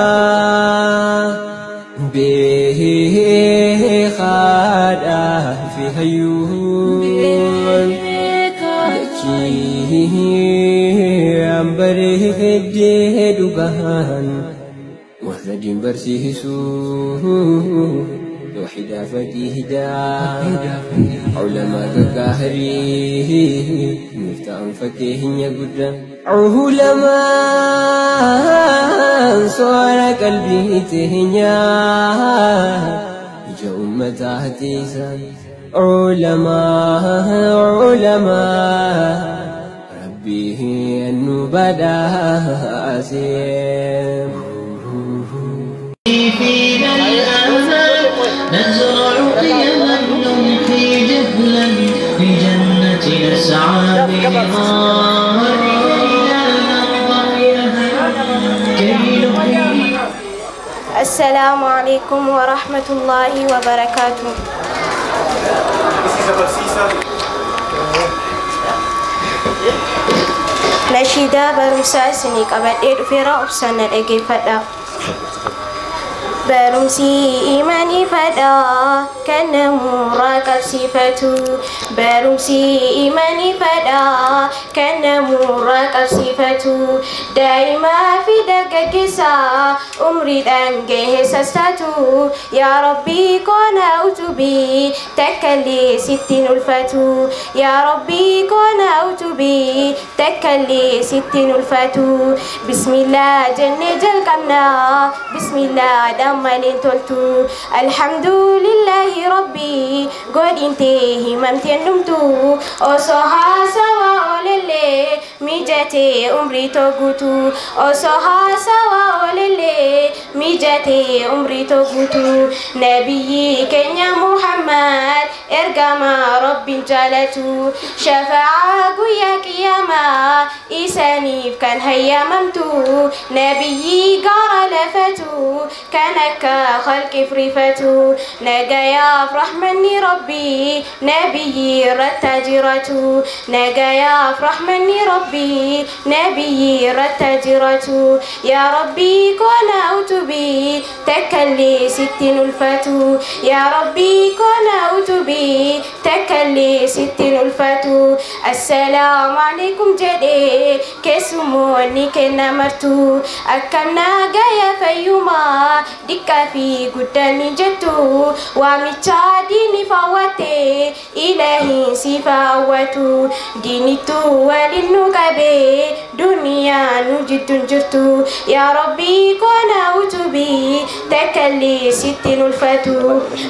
علماء به خادا في هيون أمبره دبهان وحدين برسيسو توحيد فتيهدا علماء كهري مفتاح فكيه يقدا علماء صار قلبي تهنيا جاء أمة تيسا علماء علماء ربي النبدا أسيم فينا الأمل نزرع قيما نمحي جهلا للجنة نسعى برضاها كي نحيي. السلام عليكم ورحمة الله وبركاته. Nashiidaa barumsaa isinii qabadhee dhufeera obsaan na dhaggeeffadhaa. Barumsi imaanii fadhaa kan namurraa qabsiifatu. Barumsi imaanii fadhaa kan namurraa qabsiifatu. Daa'imaa fi dargaggeessaa umriidhaan gaheessas taatu. Yaa Rabbii koona utubii takkallee sittiin ulfatu. Yaa Rabbii koona utubii takkallee sittiin ulfatu. Bismillah jennee jalqabnaa. Bismillah dhammaleen toltu. Alhamdulillahi Rabbi godhintee himamteen dhumtu. Osoo haasawaa oolellee mijatee umrii too guutu. Osoo haasawaa oolellee mijatee umrii too guutu. Nabiyyi keenya Muhammad ergamaa Rabbiin jaalatu. Shafa'aa guyyaa qiyaamaa isaaniif kan hayyamamtu. Nabiyyi gaara lafatu kan akka khalqiif rifatu. Nagayaaf rahmanni Rabbii nabiyyi irratti jiraatu. Nagayaaf rahmanni Rabbii nabiyyi irratti jiraatu. Yaa Rabbii koona utubii takkallee sittiin ulfatu. Yaa Rabbii koona utubii takkallee sittiin ulfatu. Assalaamu alaikum jedhee keessumoonni kenna martu. Akkam nagaya fayyumaa diqqaa fi guddaan ni jettu. Waamichaa diiniif hawwattee ilaahiin siif hawwatu. Diinittu waliin nu qabee duniyaa nu jidduun jirtu. Yaa Rabbii koona utubii takkallee sittiin ulfatu.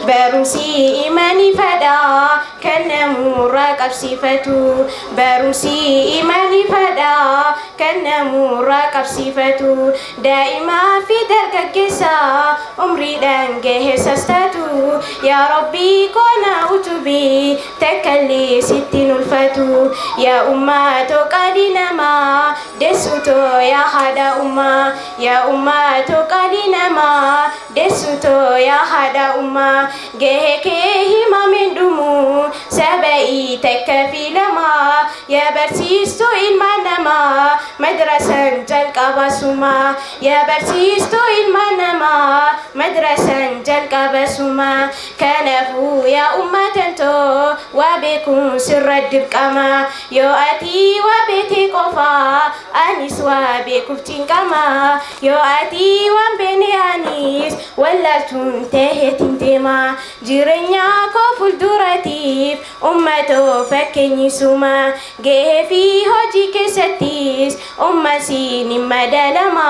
Barumsi imaanii fadhaa kan namurraa qabsiifatu. Barumsi imaanii fadhaa kan namurraa qabsiifatu. Daa'imaa fi dargaggeessaa umriidhaan gaheessas taatu. Yaa Rabbii koona utubii takkallee sittiin ulfatu. Yaa ummatoo qaalii namaa deessutoo yaa haadha ummaa. Yaa ummatoo qaalii namaa deessutoo yaa haadha ummaa. Gahee kee himameen dhumu saba'ii takka fi lamaa. Yaa barsiistuu ilma namaa madrasaan jalqaba sumaa. Yaa barsiistuu ilma namaa madrasaan jalqaba sumaa. Kanaafuu yaa ummatantoo waa beekuun sirra dirqama. Yoo ati waa beekte qofaa anis waa beekuuf cinqama. Yoo ati waan beekne anis wallaaltuun taheetiin deema. Jireenya koo fuulduratiif ummatoo fakkeenyi suma. Gahee fi hojii keessattis umma siin hin madaalama.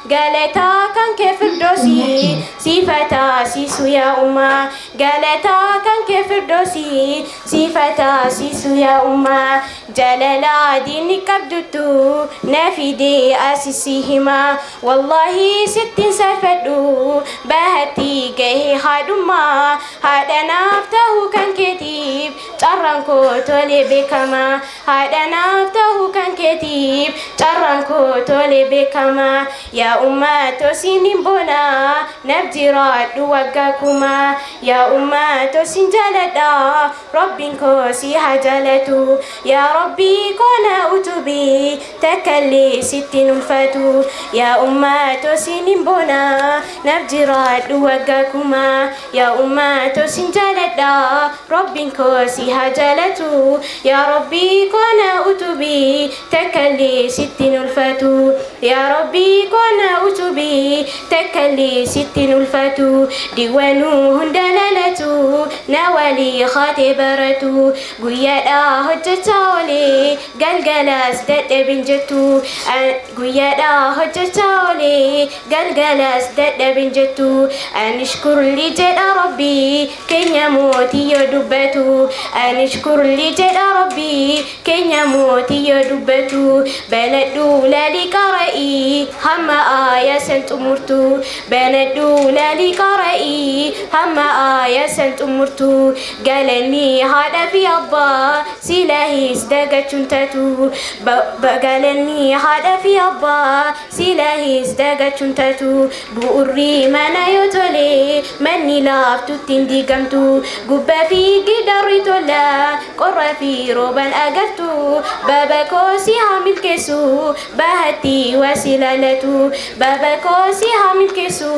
Galataa kan kee firdoosii sifa taasisu yaa ummaa. Galataa kan kee firdoosii sifa taasisu yaa ummaa. Jaalala diinni qabduttu na fidee asisi hima. Wallaahi sittiin safadhu bahatti gahee haadhummaa. Haadha naaf ta'uu kan keetiif keetiif carraan koo tolee beekamaa haadha naaf ta'uu kan keetiif carraan koo tolee beekamaa yaa ummatoo siin boonaa naaf jiraadhu waggaa kumaa yaa ummatoo siin jaaladha rabbiin koo si haa jaalatu yaa rabbii koo na utubii takkallee sitti ulfatu yaa ummatoo siin boonaa naaf jiraadhu waggaa kumaa yaa ummatoo siin jaaladha rabbiin koo si haa jaalatu yaa rabbii koo na utubii takkallee sitti ulfatu yaa rabbii koo na utubii takkallee sitti ulfatu diiwanuu hunda lalatu na walii kaatee baratu guyyaadhaa hojjechaa oolee galgalaas dadhabin jettu guyyaadhaa hojjechaa oolee galgalaas dadhabin jettu anishkurli jedha rabbii keenya mootii yoo dubbatu anishkurli jedha rabbii keenya mootii yoo dubbatu baladhu laalii qara'ii hamma aayaa san xumurtu baladhu laalii qara'ii hamma aayaa san xumurtu galanni haadha fi abbaa silaahis dagachuun tatu galanni haadha fi abbaa silaahis dagachuun tatu bu'urri mana yoo tole manni laaftutti hin diigamtu gubbaa fi gidaarri tola qorra fi rooban agartu baba koo si haa milkeessu bahatti waa si laalatu baba koo si haa milkeessu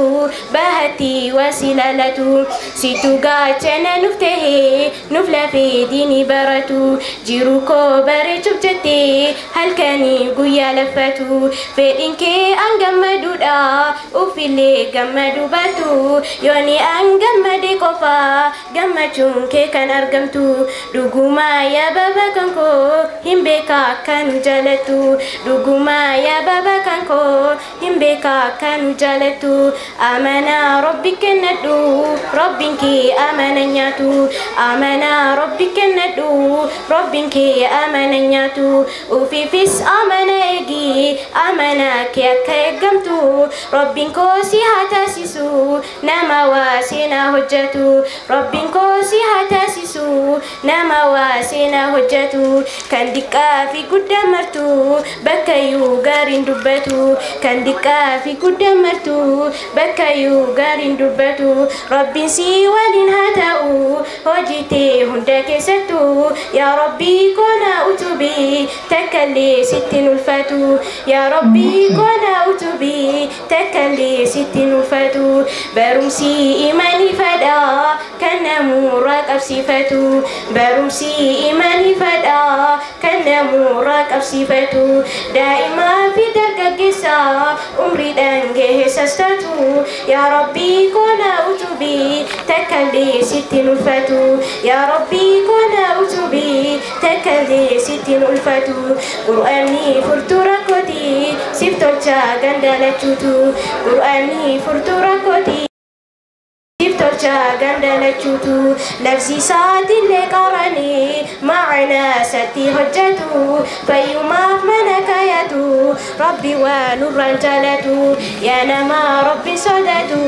bahatti waa si laalatu situ gaachana nuuf tahee nuuf lafee diinii baratu jiru koo bareechuuf jettee halkanii guyyaa laffatu fedhiin kee an gammaduudha uffillee gammaduu baatu yooni an gammade qofa gammachuun kee kan argamtu dhugumaa yaa baba kan koo hin beekaa akka nu jaalattu dhugumaa yaa baba kan koo hin beekaa akka nu jaalattu amanaa rabbi kennadhu rabbiin kee amana nyaatu amanaa rabbi kennadhu rabbiin kee amana nyaatu ufiifis amana eegi amana kee akka eeggamtu rabbiin koo si haa taasisu nama waa seenaa hojjetu rabbiin koo si haa taasisu nama waa seenaa hojjetu kan diqqaa fi guddaa martu bakkayyuu gaariin dubbatu kan diqqaa fi guddaa martu bakkayyuu gaariin dubbatu rabbiin si waliin haa ta'u hojii tee hunda keessattu yaa rabbii koo na utubii takkallee sitti ulfatu yaa rabbii koo na utubii takkallee sitti ulfatu barumsi imaanii fadhaa kan namurraa qabsiifatu barumsi imaanii fadhaa kan namurraa qabsiifatu daa'imaa fi dargaggeessa umriidhaan geessas taatu yaa rabbii koo na utubii takkallee sitti ulfatu yaa rabbii koo na utubii takkallee sitti ulfatu qur'aanni furtuu rakkootii siif tolchaa gandalachuutu qur'aanni furtuu rakkootii tolchaa gandalachuutu labsi isaatillee qaranii ma'anaa isatti hojjetu fayyumaaf mana kaayatu rabbi waa nurraan jaalatu yaa namaa rabbi sodaatu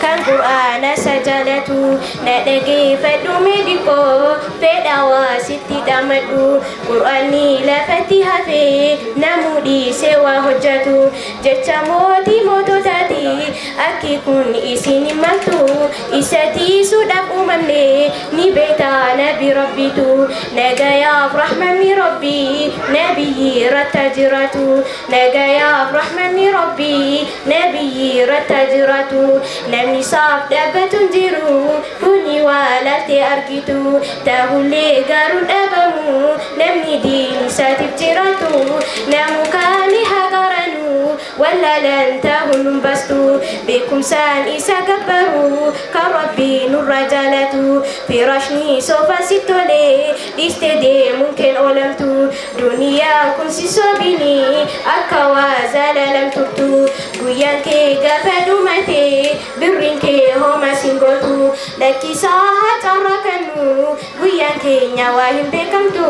kan qur'aana isa jaalatu na dhageeffadhu miidhikoo fedha waa sitti dhamadhu qur'aanni lafatti hafee namuu dhiisee waa hojjetu jecha mootii moototaati akki kun isin hin maltu isa tiisuudhaaf uumamne ni beektaa nabi rabbitu nagayaaf rahmanni rabbii nabiyyi irratti jiraatu nagayaaf rahmanni rabbii nabiyyi irratti jiraatu namni isaaf dhaabbatu hin jiru kuni waa laaltee argitu ta'ullee garuu dhabamu namni diin isaatiif jiraatu namu kaani haa qaranu wallaalaan ta'uun hin bastu beekumsaan isa gabbaru kan rabbii nurraa jaalatu firaashni soofaan si tolee dhiistee deemuun keen oolamtu duniyaan kun si soobini akka waa zalaalam turtu guyyaan kee gaafa dhumate birriin kee homaa sin gootu lakkisaa haa carraa kennu guyyaan keenya waa hin beekamtu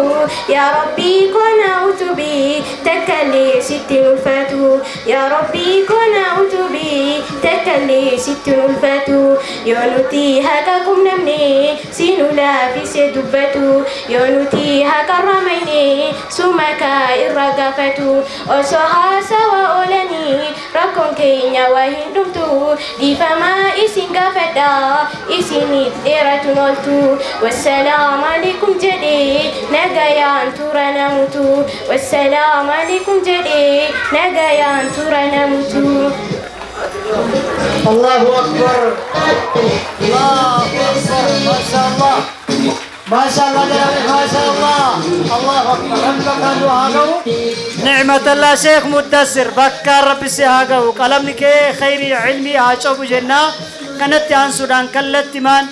yaa rabbii koo na utubii takkallee sitti ulfatu yaa rabbii koo na utubii takkallee Takkallee sitti ulfatu yoo nuti haqa qunnamne sinu laafise dubbatu yoo nuti haqa ramayne suma kaa irra gaafatu osoo haasawa oolanii rakkoon keenya waa hin dhumtu dhiifamaa isin gaafadha isiniif dheeratun ooltu wassalaamu alaikum jedhee nagayaan tura namutu wassalaamu alaikum jedhee nagayaan tura namutu. الله أكبر الله أكبر ما شاء الله ما شاء الله ما شاء الله الله أكبر نعمة الله شيخ مدثر بكر ربي سيهاقو قلمك خيري علمي هاجوب جنة كانت عن سودان كلت مان.